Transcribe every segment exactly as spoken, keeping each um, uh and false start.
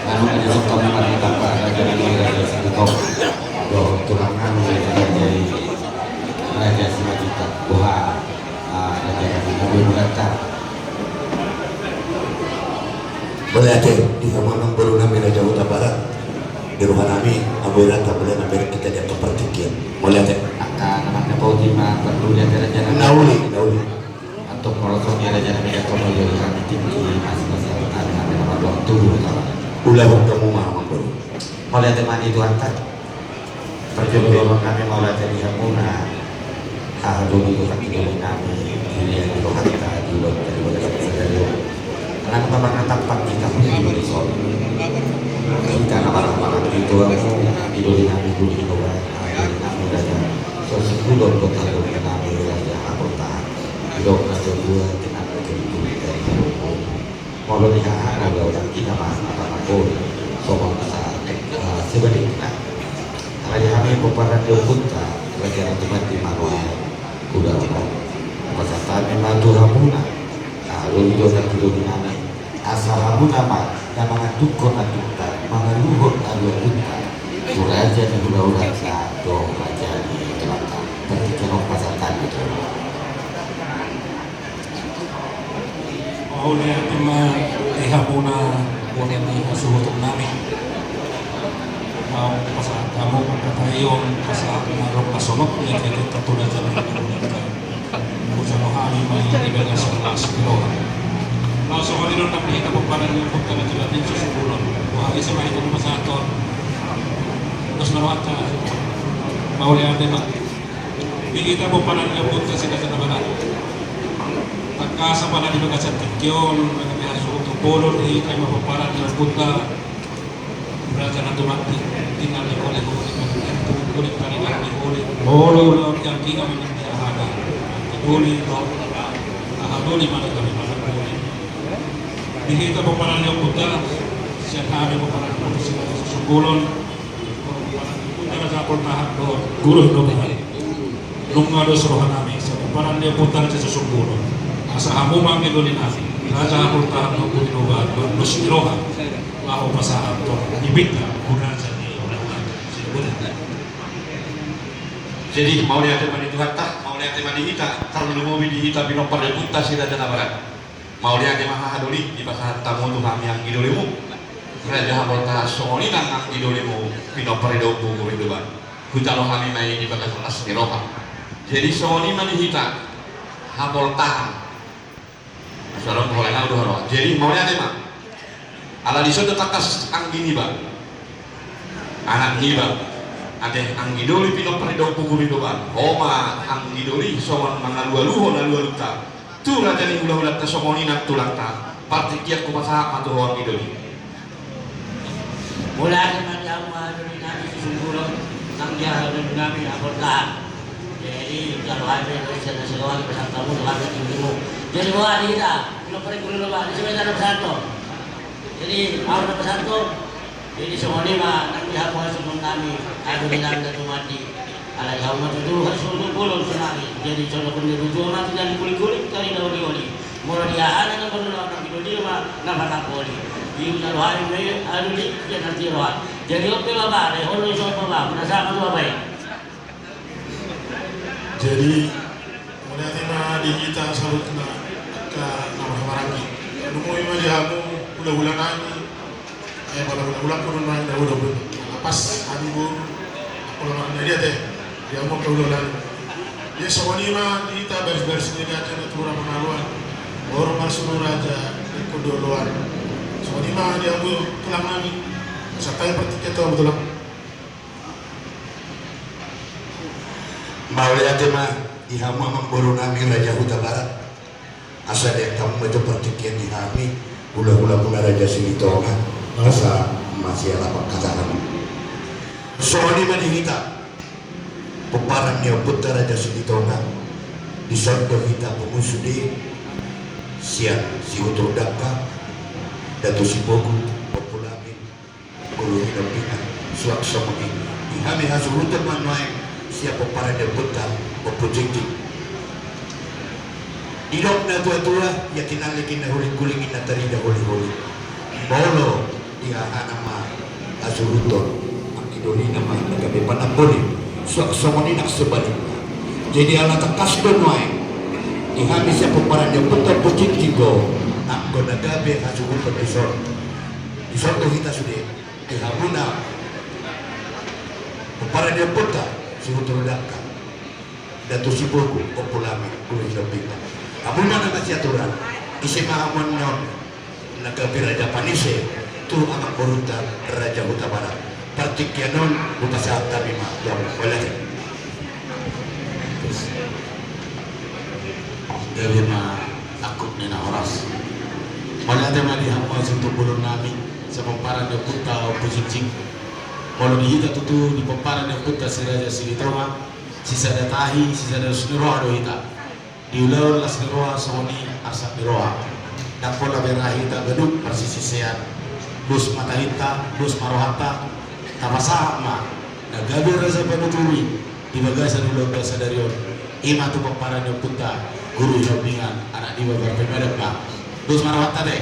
Anu, ada serta memang ditambah raja nami, raja Saritonga. Dohot tulang nami, raja, raja Simanjuntak. Boha, ah, raja nami, nami berata. Mauliate di hamu amang boru nami Raja Hutabarat. Di roha nami, amang berata, mauliate nami, bereng hita di angka partingkian. Mauliate. Angka na mandapoti ma, parlu dia raja nami. Na uli, na uli. Antong molo songon i raja nami, antong molo di hami tingki, masing-masing hami, hami na mandok tubu, utama. Ulahon hamu ma, amang boru. Mauliate ma di Tuhanta. Parjolo-jolo nami mauliate di hamuna. Haha doli do nangkin doli nami, di rohanta, di rohanta, di rohanta sadari on. Nang na marnatampak hita, hita na marhahamaranggi tu hamu, nangkin doli nami, doli do ba, haha doli nami, raja. So, sipulon do haha doli nami, raja, haportahan. Didok na dua, tinangan kiri, kiri, kiri. Molo di hahana do, nangkin nama, nama, nama, songon sa, eh, sebalikna. Alai hami pomparan ni ompunta, raja na tumandang di manual, uda, uda. Pasahat hami ma tu hamuna. Nah, doli do nangkin doli nami. Asa hamuna ma, na mangantukkon antukta, mangaluhon alualunta. Tu raja ni hulahulanta, dohot raja ni tulangta. Partingkian on pasahat hami tu. Mauliate ma di hamuna, bona ni hasuhuton nami. Mau pasahat hamu, pasahat hamu, pasahat na ro pasonok, ya, jadi tentu raja ni hulahulanta. Hujalo hami ma di bagasan las ni roha. Laos songon i do nang di hita pomparan ni ompunta na tumandang di Sosunggulan. Wah, ise ma hita pasahathon. Terus na rohanta. Mauliate ma. Di hita pomparan ni ompunta si Raja Nabarat. Tangkas apala di bagasan tingki on, na gabe hasuhuton bolon di hita i ma pomparan ni ompunta Raja na tumandang, tinggal di holi-holi, tinggal di holi-holi. Molo ulaon i angka na manang di hahana, angka doli do, haha doli ma di hami manang doli. Di hita pomparan ni ompunta, sian hami pomparan ni ompunta si Raja Sosunggulan. Raja Poltahan do guru do bahen. Nunga dos roha nami, sian pomparan ni ompunta Raja Sosunggulan. Asa hamu ma anggi doli nami, Raja Poltahan do guru do bahen, dos ni roha. Laho pasahathon ipinta, raja ni hulahulanta. Jadi, mauliate ma di Tuhanta, mauliate ma di hita, tarlumobi di hita pinompar ni ompunta si Raja Nabarat. Mauliate ma haha doli, dipasahat hamu tu hami anggi dolimu. Raja Hapoltahan, songon i nang anggi dolimu, pinompar ni Ompu Guru Hindoban. Hujalo hami ma i di bagasan las ni roha. Jadi songon i ma di hita, Hapoltahan. Suara mulai nau dohot roha. Jadi mauliate ma. Ala dison do tangkas anggi niba. Anak niba, ate anggi doli pinompar ni Ompu Guru Hindoban, ho ma anggi doli songon mangalualuhon alualunta tu raja ni hulahulanta, songon i nang tulangta. Partingkian hupasahat ma tu ho anggi doli. Mauliate ma di hamu haha doli nami Sosunggulan, nang di haha doli nami Hapoltahan. Jadi jalo hami do sian na siroha, pasahat hamu tu hami anggi dolimu. Jadi boha di hita, pinompar ni Guru Hindoban, ise ma hita na pasahathon. Jadi ahu na pasahathon. Jadi songon i ma nang di hamu hasuhuton nami, haha doli nami na tumandang. Alai hamu ma tutu hasuhuton bolon sonari. Jadi songon i ma tutu, hamu ma tutu na di guling-guling, tari na holi-holi. Molo di hahana na marulaon, nang di doli ma na marhapoli. Di ujung roha i ma i, alu di, di na di roha. Jadi on pe bapa, dai holo i songon bapa, muna sama tu bapa i. Jadi mauliate ma di hita saluhutna angka na marhahamaranggi. Tarlumobi ma di hamu hulahula nami. Ai pala hulahula pun ma na udah pun. Lapas hami boru. Pola marnadi ate. Di hamu angka hulahula nami. Ia songon i ma di hita baris-baris ni raja na tura pangaloan. Boru marsuru raja ingkon di oloan. Songon i ma di hamu tulang nami. Satai partingkian tu hamu tulang. Mauliate ma di hamu amang boru nami Raja Hutabarat. Asa diangkat hamu ma jo partingkian di hami hulahula muna Raja Silitonga. Asa masiala pangkatahon. Songon i ma di hita pomparan ni ompunta Raja Silitonga. Dison do hita pungu sude sian Sihutur Dangka, Datu Sipogu, Ompu Lamin, Guru Hinompingan, suang songon i di hami hasuhuton ma nuaeng sian pomparan ni ompunta Ompu Jingjing. Didok na tua-tua, ia kinallik i na huling-huling, i na tarida holi-holi. Molo di Ia hana ma hasuhuton, anggi doli nama na gabe panamboli, suang songon i nang sebalikna. Jadi ala tangkas do nuaeng di hami sian pomparan ni ompunta Ompu Jingjing do, anggo na gabe hasuhuton dison, dison do hita sude di hamuna pomparan ni ompunta suhut rudangka. Datu Sibogu, Ompu Lami, Guru Hinombingan. Hamuna na masiaturan, ise ma hamu annon na gabe raja panise tu amangborunta Raja Hutabarat. Partingkian on hupasahat hami ma tu hamu. Mauliate. Gabe ma angkup ni na horas. Mauliate ma di hamu hasuhuton bolon nami sian pomparan ni ompunta Ompu Jingjing. Molo di hita tutu di pomparan ni ompunta Si Raja Silitonga, sisada tahi, sisada dos ni roha do hita. Di ulaon las ni roha songon i arsak ni roha. Ndang pola be ra hita ganup marsisisean. Dos ma tahinta, dos ma rohanta. Tapasahat ma na gabe raja panuturi di bagasan ulaonta sadari on, i ma tu pomparan ni ompunta Guru Hinombingan, anak ni Babar Pemadam ma. Dos ma rohanta te.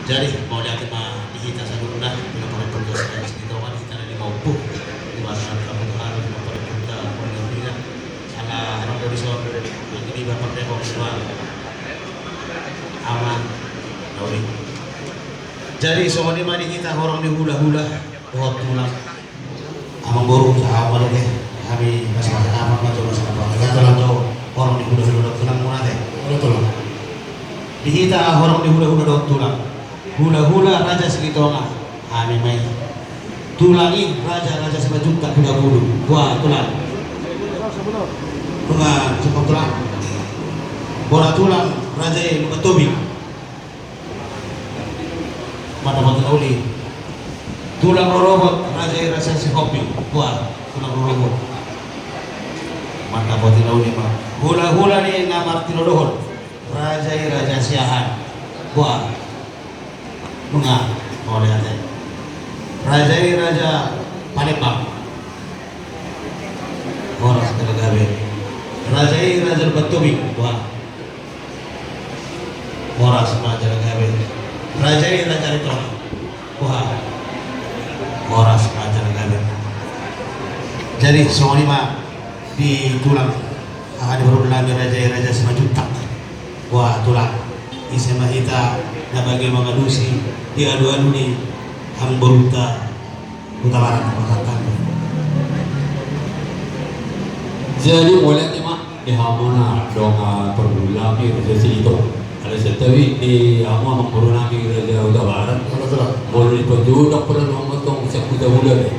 Jadi mauliate ma di hita saluhutna, di pomparan ni ompunta Si Raja Silitonga, di hita na lima ompu, di pasahat hamu tu hamu di pomparan ni ompunta Guru Hinombingan. Sala adong do dison anggi ni Babar Depok, ima Ama Nauli. Jadi songon i ma di hita horong ni hulahula dohot tulang. Amangboru, sahat ma dope. Hami masih apa ma jo, masih apa? Gabe tulang jo horong ni hulahula dohot tulang muna te. Gabe tulang. Di hita horong ni hulahula dohot tulang. Hulahula Raja Silitonga, hami ma i. Tulang i raja, Raja Simanjuntak Hutagulu. Boha tulang? Boha, cukup tulang. Boha tulang, raja i Lumban Tobing. Mandapot na uli. Tulang rorobot, raja i Raja Sihombing. Boha, tulang rorobot. Mandapot na uli ma. Hulahula ni na martinodohon, raja i Raja Siahaan. Boha. Nunga, mauliate. Raja i Raja Palembang. Horas jala gabe. Raja i Raja Lumban Tobing. Boha. Horas ma jala gabe. Raja i Raja Ritonga. Boha. Horas ma jala gabe. Jadi songon i ma di tulang, aha ni parhundul nami, raja i Raja Simanjuntak. Boha tulang, ise ma hita na bage mangalusi di alualu ni amangborunta Hutabarat, Hutabarat. Jadi mauliate ma di hamuna dongan parhundul nami Raja Silitonga. Alai sian tabi di hamu amangboru nami Raja Hutabarat. Molo di panjouon ndang pola do hamu antong sian Hutagulu be.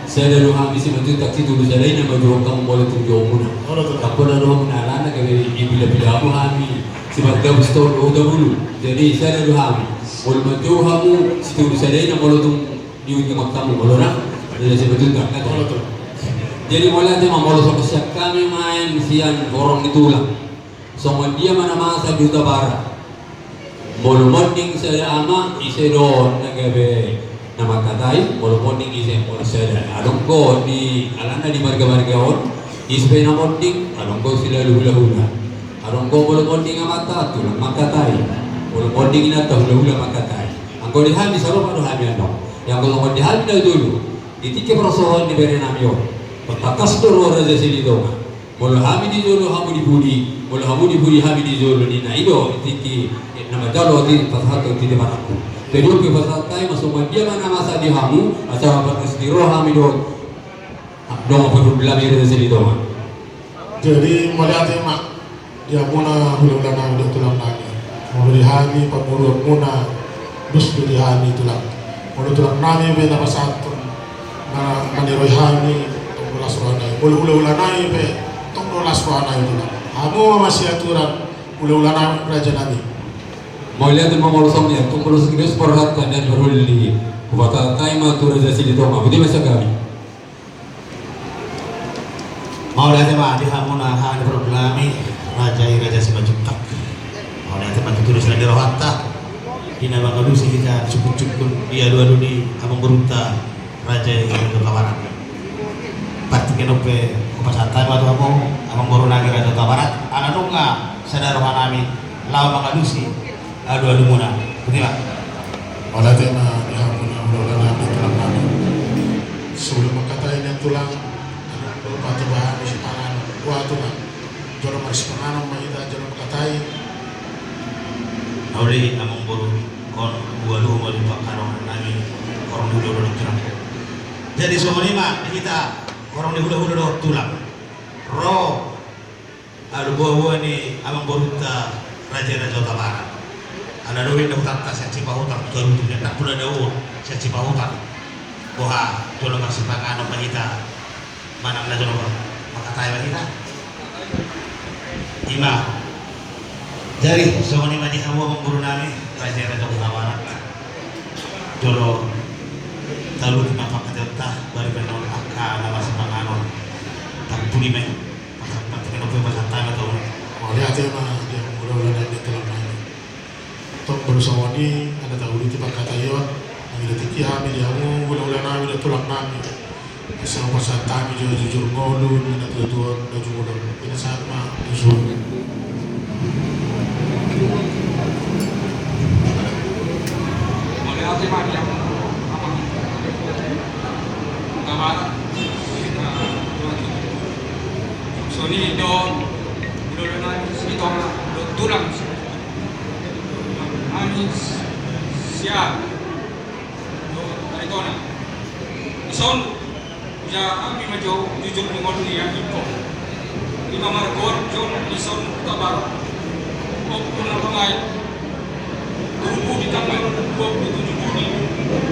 Sada do hami Simanjuntak, Situlusadaina ma jo hamu molo tung jouonmuna. Ndang pola do hamu na alana gabe dipilapila hamu hami simarga Simanjuntak Hutagulu. Jadi sada do hami. Molo manjou hamu Situlusadaina molo tung di ujung hamu molo na, jadi Simanjuntak, kan? Jadi mauliate ma, molo songon sian hami ma i sian horong ni tulang. Songon dia ma na masa di Hutabarat? Molo monding sada ama, ise do na gabe na mangkatai? Molo monding ise? Molo sada. Adong do di alana di marga-marga on, ise pe na monding, adong do silalu hulahula. Adong do molo monding amanta, tulang mangkatai. Molo monding inanta, hulahula mangkatai. Anggo di hami sarupa do hami annon. Anggo songon di hami na jolo, di tingki parsohotan ni bere nami on, tangkas do ro Raja Silitonga. Molo hami di jolo, hamu di pudi, molo hamu di pudi, hami di jolo, ninna i do di tingki na manjalo di pasahat tu di parangku. Jadi hupasahat hami ma songon dia ma na masa di hamu, asa tangkas di ro hami dohot dongan parhundul nami Raja Silitonga. Jadi mauliate ma di hamuna hulahula nami dohot tulang nami. Molo di hami pamoruonmuna, dos do di hami tulang. Molo tulang nami pe na pasahathon na maniroi hami, tong do las roha nami. Molo hulahula nami pe, tong do las roha nami tulang. Hamu ma masiaturan hulahula nami, raja nami. Mauliate ma, molo songon i, tong molo songon i, dos parhata na di parhundul i, hupasahat hami ma tu Raja Silitonga. Boti ma sian hami. Mauliate ma di hamuna, aha ni parhundul nami, raja i Raja Simanjuntak. Mauliate ma tutu, dos do di rohanta di na mangalusi hita sungkun-sungkun di alualu ni amangborunta raja i Raja Hutabarat. Partingkian on pe hupasahat hami ma tu hamu amangboru nami Raja Hutabarat, ala nunga sada roha nami laho mangalusi Aduh, aduh, muna. Putih, Pak. Mauliate ma di hamuna hulahula nami, tulang nami. Sebelum mangkatai nian tulang, aduh, lupa tu bahan isi panganon. Wah, tulang. Jolo marsipanganon ma hita, jolo mangkatai. Uli, amangboru, on, ualu ma di pangkanon nami, horong di hulahula dohot tulang. Jadi, songon i ma di hita, horong di hulahula dohot tulang. Ro. Alu boa-boa ni amangborunta raja-raja Hutabarat. Ala do inda hutanta sian Sipahutar tu Tarutung, ndang pola dao sian Sipahutar. Boha, jolo marsipanganon ma hita, manang na jolo mangkatai ma hita. I ma. Jadi, songon i ma di hamu amangboru nami, raja-raja Hutabarat. Jolo taluhut ma pangkataionta, baru pe annon angka na marsipanganon. Tampuli ma i. Pasahat, pasahat, pasahat, pasahat, pasahat. Mauliate ma di hamu hulahula nami, tulang nami. Tong molo songon i, ala tauluti pangkataion, mangido tingki hami di hamu hulahula nami dohot tulang nami. Asa pasahat hami jo jujur ngolu, di natuatua on, na jumolo. Pinasahat ma, jujur. Mauliate ma di hamu amang Hutabarat. Songon i do, hulahula nami Sitonga, do tulang. Nami sia, do Aritonang. Dison, uja hami ma jo jujur ni ngolu ni angka ingkon. I ma margoar John Lison Hutabarat. Ompu na pamaet. Tubu di tanggal dua puluh tujuh Juni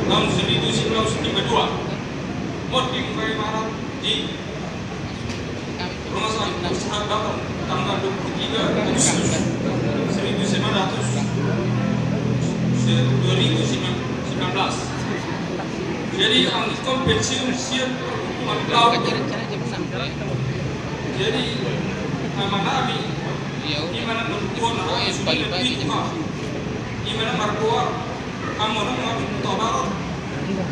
tahun seribu sembilan ratus lima dua. Monding ma ibana di rumah sakit Persahabatan tanggal dua puluh tiga Agustus seribu sembilan ratus, se-, dua ribu sembilan belas. Jadi, angka ingkon pensiun sian perhubungan laut. Jadi, amanami, i ma na margoar, i ma na margoar, amang nami Hutabarat,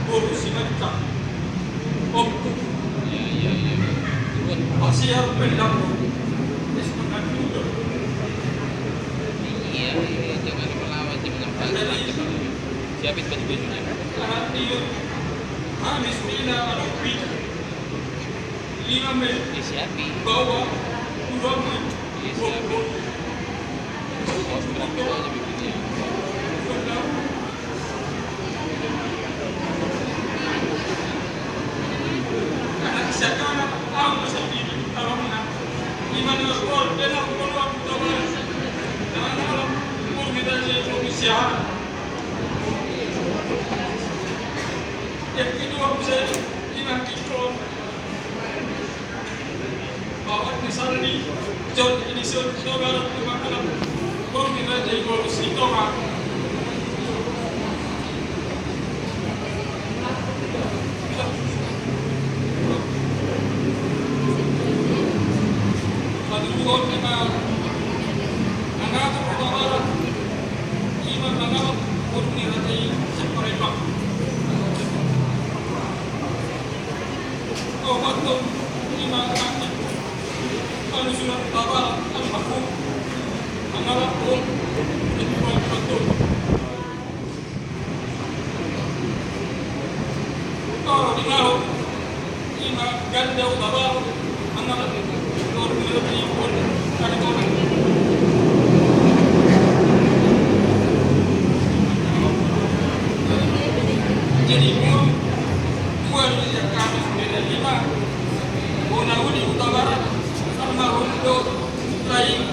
boru Simanjuntak. Ompu. Iya, iya, iya. Pasiar Pendam. Iya, iya, jangan melawan, jangan sampai. Jadi, siapin baju-bajunya. Karena dia habis mina anak pitu. Lima menit. Iya, siapin. Bawa dua menit. Iya, siapin. Awas, berat juga aja bikinnya. Pendam. Bahwa misalnya, John ini sudah baru dimakan, belum kita jadi bonus itu, Pak. Patuduhon ni ma, mangatur Hutabarat, i ma mangatur ni raja i sian Palembang. Opat tahun lima kali panusuran Hutabarat almarhum mangalap pun di Tuan Patung. Toro di Maru, i ma ganda Hutabarat mangalap pun di Tuan Patung. Jadi, dua, dua di Kamis beda lima. Bona uli Hutabarat, almarhum do, lain,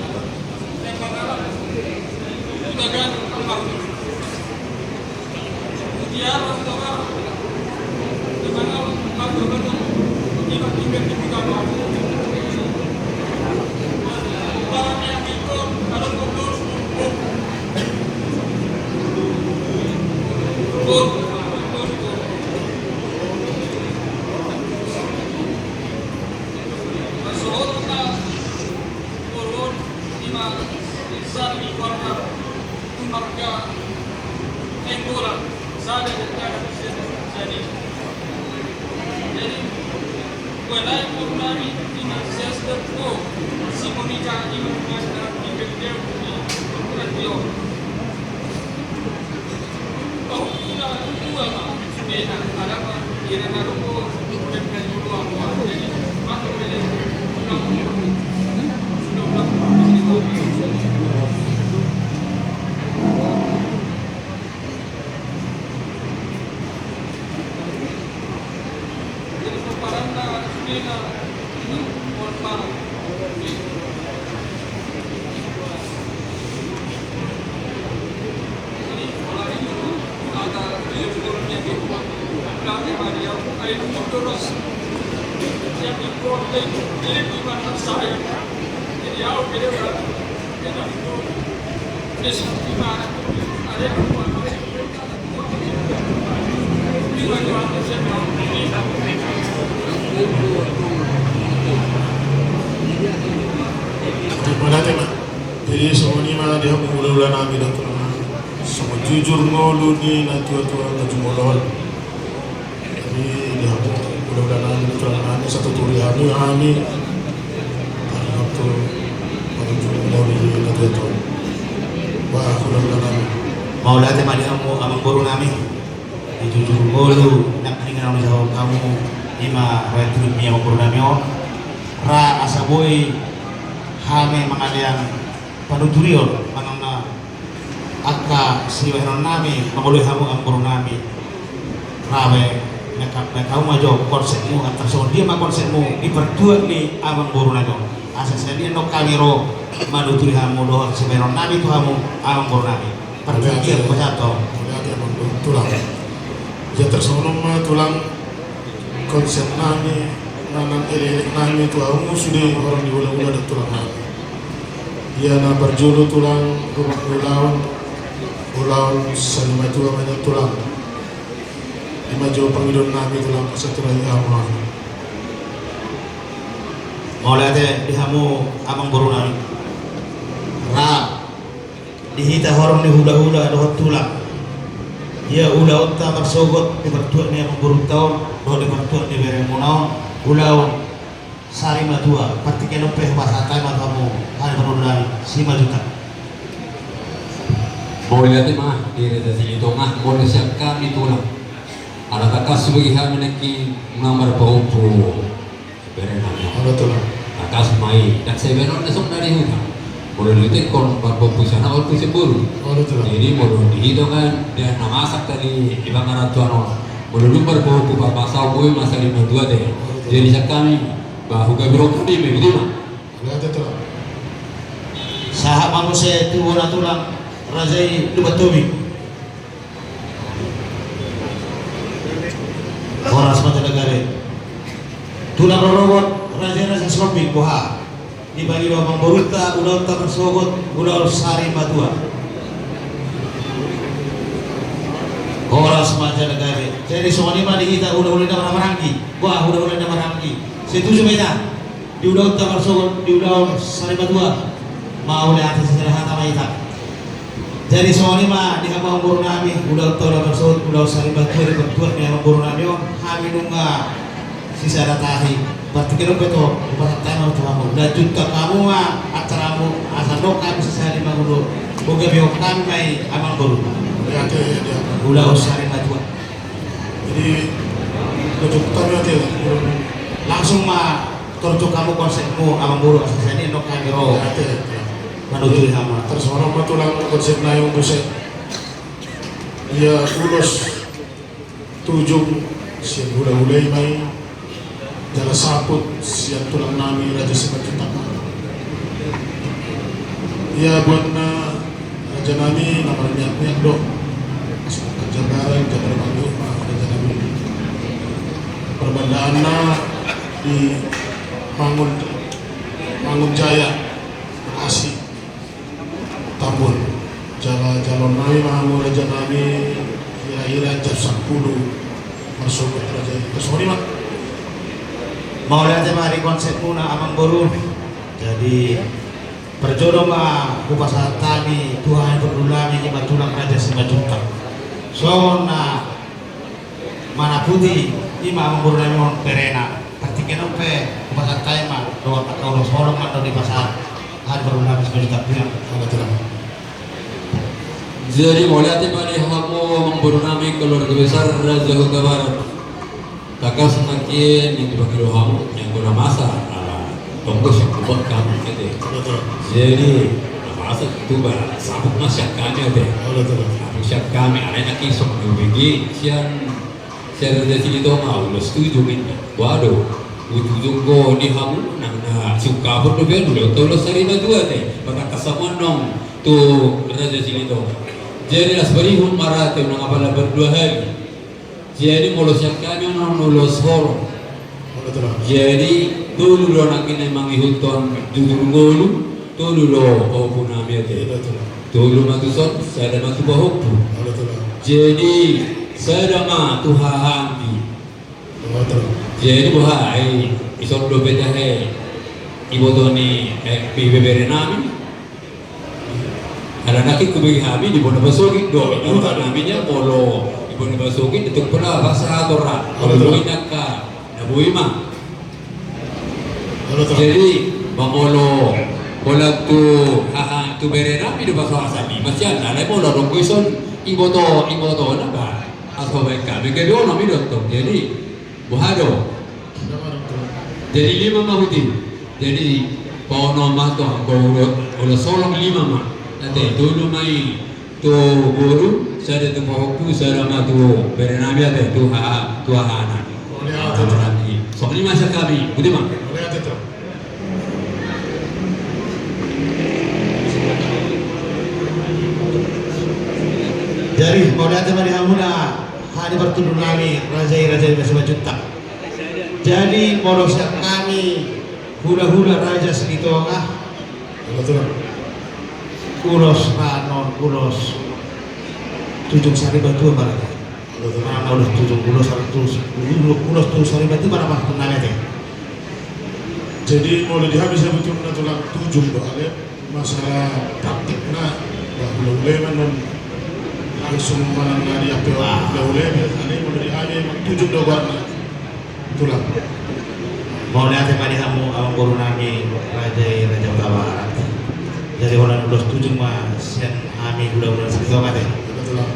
yang mangalap, Hutagan, almarhum. Mutiara Hutabarat, yang mangalap, almarhum, di Batu Gandhi Hutabarat. Para yang ikut, ada pengurus, Jadi songon i ma di hamu hulahula nami dohot tulang nami, songon jujur ngolu ni natuatua na jumolo on. Jadi di hamu hulahula nami dohot tulang nami, satuturi hamu hami. Tadi waktu panuju ngolu ni natuatua. Bah, hulahula nami. Mauliate ma di hamu amangboru nami. Di jujur ngolu nangkiningan na hujahahon hamu, i ma roha ni amangboru nami on. Ra asa boi hami mangalean panuturion manang na angka sibahenon nami mangoloi hamu amangboru nami. Ra be, nangkok hamu ma jo konsepmu, antar songon dia ma konsepmu di partuat ni amangboru nami on. Asa sian i annon hami ro manuturi hamu dohot sibahenon nami tu hamu amangboru nami. Parjolo, ia, pasahat. Mauliate amang tulang. Ia, tarsongon on ma tulang konsep nami, manang elekelek nami tu hamu sude horong ni hulahula dohot tulang nami. Ia na parjolo tulang, rumah ulaon, ulaon sarimatua ma nian tulang. I ma jo pangidoan nami tulang, saturai hamu. Mauliate di hamu amangboru nami. Ra di hita horong ni hulahula dohot tulang. Ia ulaonta marsogot di partuat ni amangborunta on dohot di partuat ni beremuna on, ulaon sarimatua. Partingkian on pe hupasahat hami ma tu hamu, hami parhundul nami, Simanjuntak. Mauliate ma di Raja Silitonga, molo sian hami tulang, ala tangkas subagi hami nangkin nunga marpahompu. Bere nami. Olo tulang. Tangkas ma i, ndang sai baenon na songon na di huta. Molo di huta ingkon marpahompu sian anak tu sian boru. Olo tulang. Jadi molo di hita kan, dia na masa tadi di pangarantoan on. Molo dung marpahompu parpasao boi ma sarimatua te. Olo tulang. Jadi sian hami, bah, hugabe roha ni meme, betul ma? Olo tulang. Sahat ma muse tu bona tulang, Raja i Lumban Tobing. Horas ma jala gabe. Tulang rorobot, Raja i Raja Sihombing, boha? Dipangido amangborunta, ulaonta marsogot, ulaon sarimatua. Horas ma jala gabe. Jadi songon i ma di hita hulahula na marhahamaranggi. Boha hulahula na marhahamaranggi? Setuju ma hita? Di ulaonta marsogot, di ulaon sarimatua. Mauliate, sisada hata ma hita. Jadi songon i ma di hamu amangboru nami, ulaonta ulaon marsogot, ulaon sarimatua di partuat ni amangboru nami on, hami nunga sisada tahi. Partingkian on pe, hupasahat hami ma tu hamu. Lanjutkan hamu ma acaramu, asa dok hami sisada mangolu. Boha gabe on hami ma i amangboru. Ulaon sarimatua. Jadi, lanjutkan aja. Langsung ma torjuk hamu konsepmu, amangboru, asa sian i annon hami ro. Ate. Manuturi hamu. Tarsongon on ma tulang konsepna i, umbuse. Ia ulos tujung sian hulahula i ma i, jala saput sian tulang nami Raja Simanjuntak. Ia buatna raja nami na marmiak-miak do. Jambaran, jambaran manguhut ma raja nami. Parbandaanna di Mangun, Mangun Jaya, Bekasi, Tambun. Jala jaloon nami ma hamu raja nami, kira-kira jam sampulu marsogot raja i. Songon i ma. Mauliate ma di konsepmuna, amangboru. Jadi, parjolo ma hupasahat hami tu hami parhundul nami, i ma tulang Raja Simanjuntak. Songon na manaputi i ma amangboru nami on berena. Partingkian on pe hupasahat hami ma dohot angka ulos holong ma annon dipasahat hami parhundul nami Simanjuntak. Jadi mauliate ma di hamu amangboru nami keluarga besar Raja Hutabarat. Tangkas nangkin naeng dipangido hamu, naeng na masa, ala tonggo sian kubak hamu, ate. Jadi na masa tu ba saput ma sian hami, ate. Saput sian hami, alai nangkin songon na hubege sian, sian Raja Silitonga, ulos tujung ninna. Waduh, utujung do di hamu nang na siungkapon dope, ulos sarimatua, ate. Patangkas hamu annon tu Raja Silitonga. Jadi las barihun ma ra, ate, unang apala berdua hali. Jadi molo sian hami annon ulos holong. Jadi tolu do nangkin na mangihuthon jujur ngolu, tolu do pahompu nami, ate. Tolu ma tu son, sada ma tu pahompu. Olo, tulang. Jadi, sada ma tu hahaanggi. Olo, tulang. Jadi, boha, eh, ison dope tahe iboto ni, eh, ibebere nami. Alana nangkin hubege hami di bona pasogit do, di bona nami nia molo di bona pasogit, di tung pula pasahaton ra. Olo, tulang. Molo boi nangka, na boi ma. Jadi, molo holan tu, aha, tu bere nami do pasahaton i, masian, alai molo adong do ison iboto, ibotona ba, asa baen hami gabe onom i do tong. Jadi, boha do? Jadi, lima ma huti. Jadi, paonom ma tong, anggo ulos holong lima ma. Ate, tolu ma i tu boru, sada tu pahompu, sada ma tu bere nami, ate, tu ha, tu hahana. Olo, ate, tulang. Songon i ma sian hami, boti ma. Olo, ate, tulang. Jadi, mauliate ma di hamuna, hadirin partudur nami, raja i, raja i, raja i Simanjuntak. Jadi, molo sian hami, hulahula Raja Silitonga. Olo, tulang. Ulos ra annon, ulos Tujung Sarimatua ma ra. Olo, tulang. Mana ulos Tujung, ulos Sar-, ulos, ulos Tujung Sarimatua ma ra, Pak, tenang aja. Jadi, molo di hami sebetulna, tulang, tujung do, ale. Masalah praktekna, bah, hulahula i ma annon langsung manang na di ape, hulahula i ma, ale, molo di hami emang tujung do goarna. Tulang. Mauliate ma di hamu amangboru nami, raja i, raja Hutabarat. Jadi holan ulos tujung ma sian hami hulahula Silitonga, ate. Betul, tulang.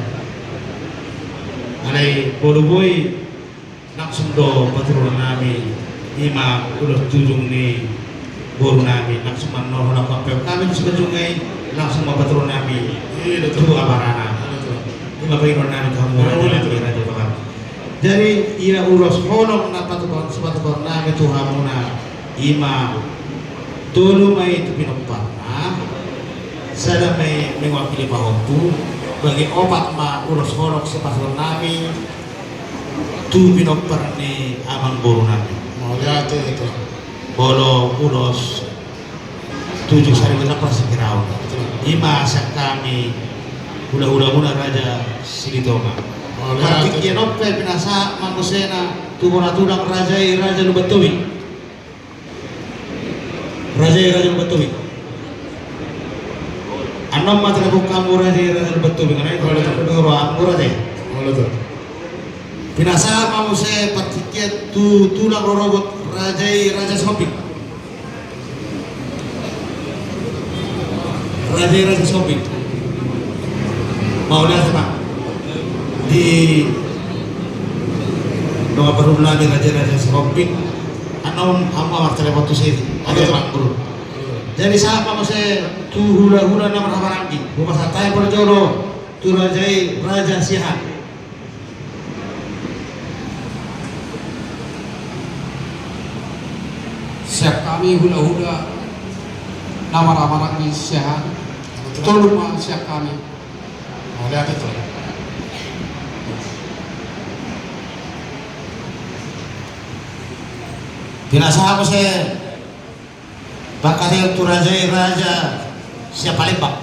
Alai molo boi langsung do paturunon nami, i ma ulos tujung ni boru nami, langsung ma annon holan huampe hami tu Simanjunga i, langsung ma paturunon nami tu abarana. I ma pangidoan nami tu hamu, raja nami, raja Hutabarat. Jadi, ia ulos holong na patupaon, sipatupaon nami tu hamuna, i ma tolu ma i tu pinomparna, sada ma i mewakili pahompu, bagi opat ma ulos holong sipatupaon nami tu pinompar ni amangboru nami. Mauliate, tulang. Molo ulos Tujung Sarimatua, Prasingkiraon. Betul. I ma sian hami hulahula muna Raja Silitonga. Mauliate. Partingkian on pe pinasahat ma muse na tu bona tulang, raja i, raja Lumban Tobing. Raja i, raja Lumban Tobing. Annon ma telepon hamu, raja i, raja Lumban Tobing. Annon i, olo, tulang, telepon hamu, raja i. Olo, tulang. Pinasahat ma muse partingkian tu tulang rorobot, raja i, raja Sihombing. Raja i, raja Sihombing. Mauliate ma di dongan parhundul nami, raja i, raja Sihombing. Annon hamu ma martelepon tu si, ate, tulang, bro. Jadi sahat ma muse tu hulahula na marhahamaranggi. Hupasahat hami parjolo tu raja i, raja Siahaan. Sian hami hulahula na marhahamaranggi Siahaan, tolu ma sian hami. Mauliate, tulang. Pinasahat muse pangkataion tu raja i, raja Siapalembang.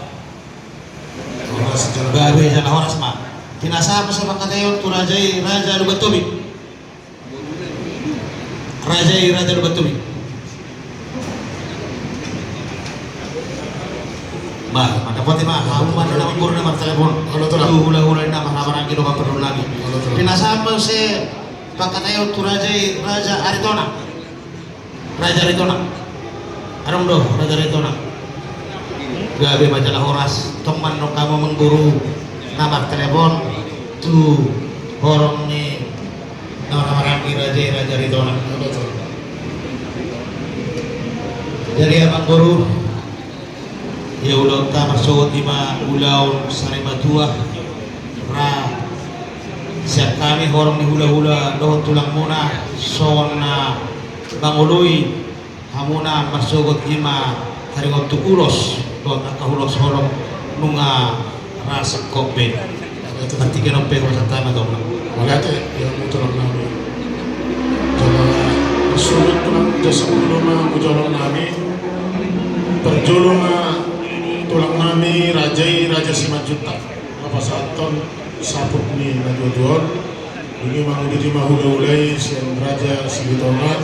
Horas jala, gabe jala horas ma. Pinasahat muse pangkataion tu raja i, raja Lumban Tobing. Raja i, raja Lumban Tobing. Bah, mandapothon ma hamu ma di na manggoru na martelepon. Olo, tulang. Tu hulahula na marhahamaranggi, dongan parhundul nami. Olo, tulang. Pinasahat muse pangkataion tu raja i, raja Aritonang. Raja Aritonang. Adong do, raja Aritonang. Gabe ma jala horas, tong ma annon hamu manggoru na martelepon tu horong ni na marhahamaranggi, raja i, raja Aritonang. Jadi, amangboru, ia ulaonta marsogot i ma ulaon sarimatua, ra sian hami horong ni hulahula dohot tulang muna, songon na mangoloi hamuna marsogot i ma taringot tu ulos dohot angka ulos holong nunga ra singkop be. Partingkian on pe hupasahat ma tu hamuna. Mauliate, ia ma tulang nami. Jala marsogot tulang, jala sahat ma tu jolo nami. Parjolo ma tu Tulang nami raja i, Raja Simanjuntak, na pasahathon saput ni natuatua on. Dung i manguduti ma hulahula i sian Raja Silitonga.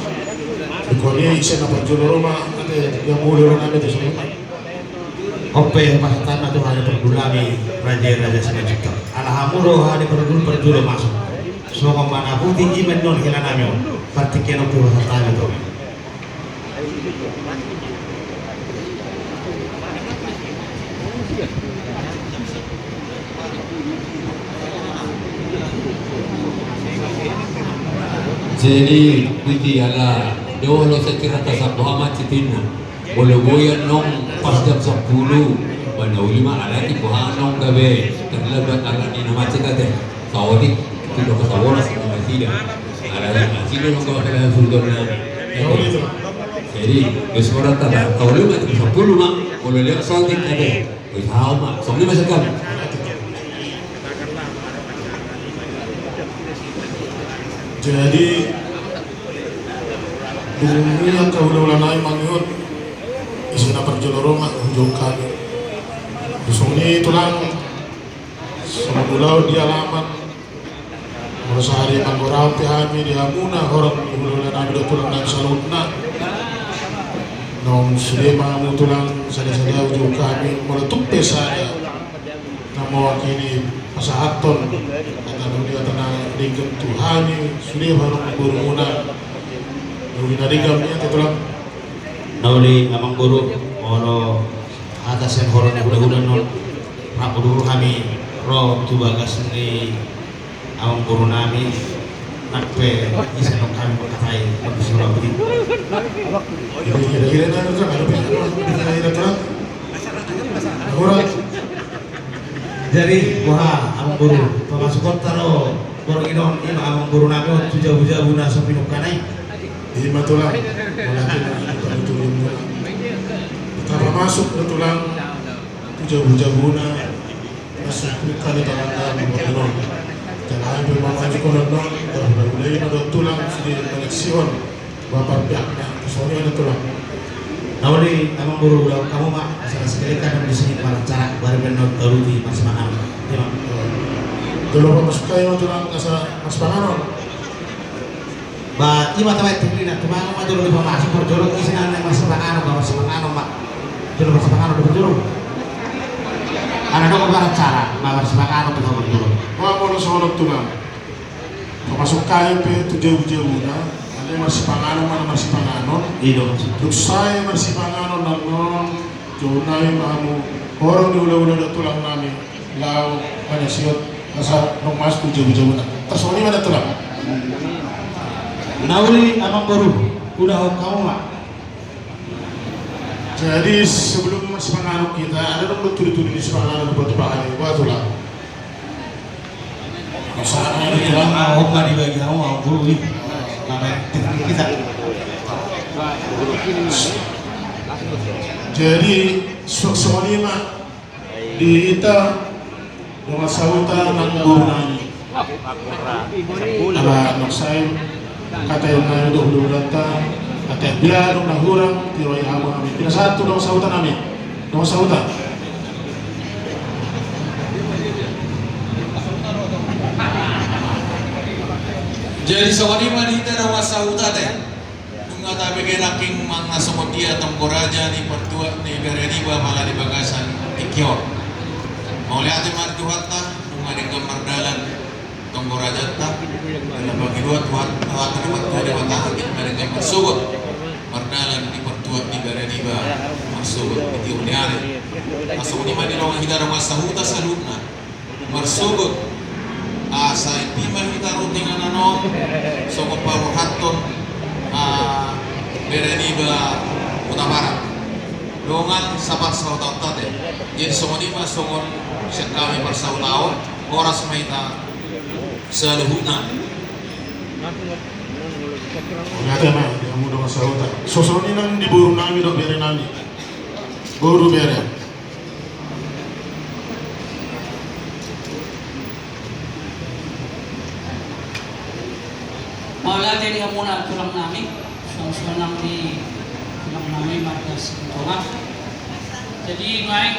Dung i ise na parjolo ro ma, ate, hulahula nami tu songon i. On pe pasahat ma tu hami parjolo nami, Raja i, Raja Simanjuntak. Ala hamu do hami parjolo, parjolo masuk. Songon manaputi i ma annon hela nami on. Partingkian on pe pasahat hami tu. Jadi, iti ala, do olo sacirita saboha macet inna. Molo boi annon pas jam sampulu, ba na uli ma ala ati boha annon gabe terlambat ala ni na macet ate. Saotik, tu do kasabola sini nasida. Ala ni nasida nunggu apa yang sudah na. Jadi, wis ora tata, tahu lu mati sampulu ma, kalau lihat saotik ada. Wis hau ma, sampulu masuk kan. Jadi, dung i angka hulahula nai mangihut, ise na parjolo ro ma, hujou hami. Dung songon i tulang, songon ulaon di alaman, molo sahali manggorahon pe hami di hamuna horong ni hulahula nami dohot tulang nami saluhutna. Naung sude ma hamu tulang sada-sada hujou hami molo tung pe sada na mewakili pasahathon hata na uli hata na denggan tu hami sude horong ni borumuna. Na uli na denggan i ate tulang. Na uli amang boru, molo hata sian horong ni hulahula annon, rap do hami ro tu bagas ni amang boru nami, nang pe ise nang hami mangkatai, nang pe sura budi. Ira-ira na, ira-ira na, ira-ira na. Ora. Jadi, boha, amang boru, pamasukhonta do borngin on, ima amang boru nami on, tu jabu-jabu na so pinungka na i. Ima tulang, walakin na, ipatuturin muna. Tapamasuk do tulang, tu jabu-jabuna, na so pinungka ni tangan na, borngin on. Jala hami pe mamasukhon on, tarhulahula i ma do tulang, sude manyaksihon. Bapak pihakna, songon i ma tulang. Na uli amang boru, ulaon hamu ma, asa na sekali kan di sini pada acara, baru benar taruti marsipanganon. Ima. Jolo pamasuk hami ma tulang, asa marsipanganon. Ba, ima tabaen tu dina, tulang ma jolo dipamasuk, parjolo ise na marsipanganon, ba marsipanganon ma. Jolo marsipanganon, ba parjolo. Ala dong pada acara, ba marsipanganon, ba parjolo. Ba, molo songon on tulang. Pamasuk hami pe tu jabu-jabuna, alai marsipanganon ma na marsipanganon. I do maksudna. Dung sae marsipanganon annon, jou nami ma hamu horong ni hulahula dohot tulang nami, laho manyaksihon asa nunga masuk tu jabu-jabuna. Tarsongon i ma da tulang. Na uli amang boru, ulahon hamu ma. Jadi sebelum marsipanganon hita, ada dong do tudu-tudu ni sipanganon buat pakai, buat tulang. Jadi, so-, songon i ma di hita dongan sahuta nang boru nami. Ala nunga sae hata nami dohot hulahulanta, hata dia dongan na hurang, tiroa i hamu hami. Pinasahat tu dongan sahuta nami. Dongan sahuta. Jadi songon i ma di hita dongan sahuta ate. Nunga tabege nangkin manang songon dia tonggo raja ni partua ni bere niba pala di bagasan tingki on. Mauliate ma di Tuhanta, nunga denggan mardalan tonggo rajanta. Dalam bagi dua Tuhan, Tuhan, Tuhan, Tuhan, Tuhan, Tuhan, Tuhan, Tuhan, marsogot. Mardalan di partua ni bere niba, marsogot di tiur ni ari. Asa songon i ma di dongan hita dongan sahuta saluhutna. Marsogot. Asa i ma hita ro tu inganan on, songon paborhathon, ah, bere niba Hutabarat. Dongan saparsautaonta ate. Jadi songon i ma songon sian hami parsautaon, horas ma hita saluhutna. Mauliate ma di hamu dongan sahuta. Songon i nang di boru nami dohot bere nami. Boru, bere. Mauliate di hamuna tulang nami, suang-suang nang di tulang nami marga Sitonga. Jadi nuaeng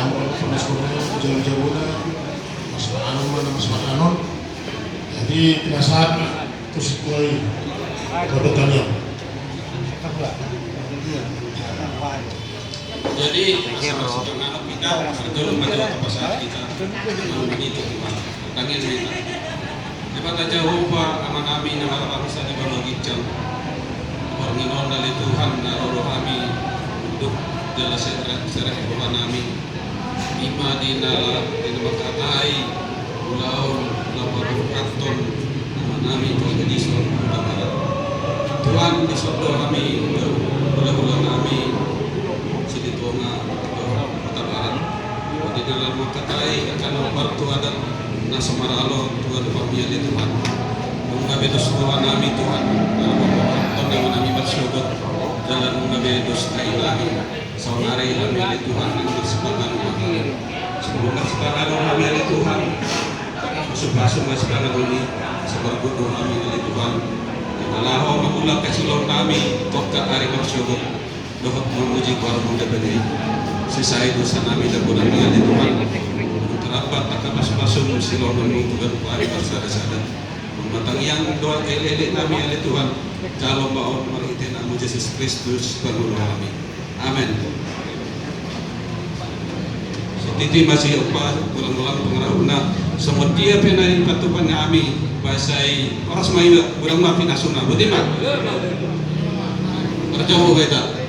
Namun panas kona, jauh-jauh na, mas anon mana mas anon. Jadi penasaran terus koi kode kalian. Jadi masalah sedang anak kita, berjolong baju apa saat kita, namun itu Tuhan. Tangianna hita. Debata Jahowa, Amanami na marhabangsa di banua ginjang. Borngin on ale Tuhan, na ro do hami unduk jala serep, serep rohanami. Ima di na, di na mangkatai ulaon laho paborhathon Amanami Tuhan Ison Hutabarat. Tuhan, dison do hami, hula-hulanami Silitonga dohot Hutabarat. Di dalan mangkatai angka na hombar tu adat na so maralo, Tuhan, hami ale Tuhan. Nunga be dos rohanami Tuhan, dalam pembuatan nami marsogot, dalan nunga be dos tahinami. Saonari hami ale Tuhan, nang marsipanganon ma hami. Sebelum marsipanganon hami ale Tuhan, pasu-pasu ma sipanganon i, sabar gogo hami ale Tuhan. Di na laho mangulak hasiloannami, tongka ari marsogot. Dohot mamuji goarmu Debata i. Sesa i dosanami, dapodanmi ale Tuhan. Tarambat angka pasu-pasum siloanonmu tu ganup ari marsada-sada. Martangiang dohot elek-eleknami ale Tuhan. Jalo ma on marhite Anakmu Jesus Kristus Pangulu nami. Amen. Sititi ma si ompa, ulang-ulang pangarahutna. Songon dia pe na dipatupa nami, basa i horas ma iba, godang ma pinasuna. Boti ma. Marjabu hita.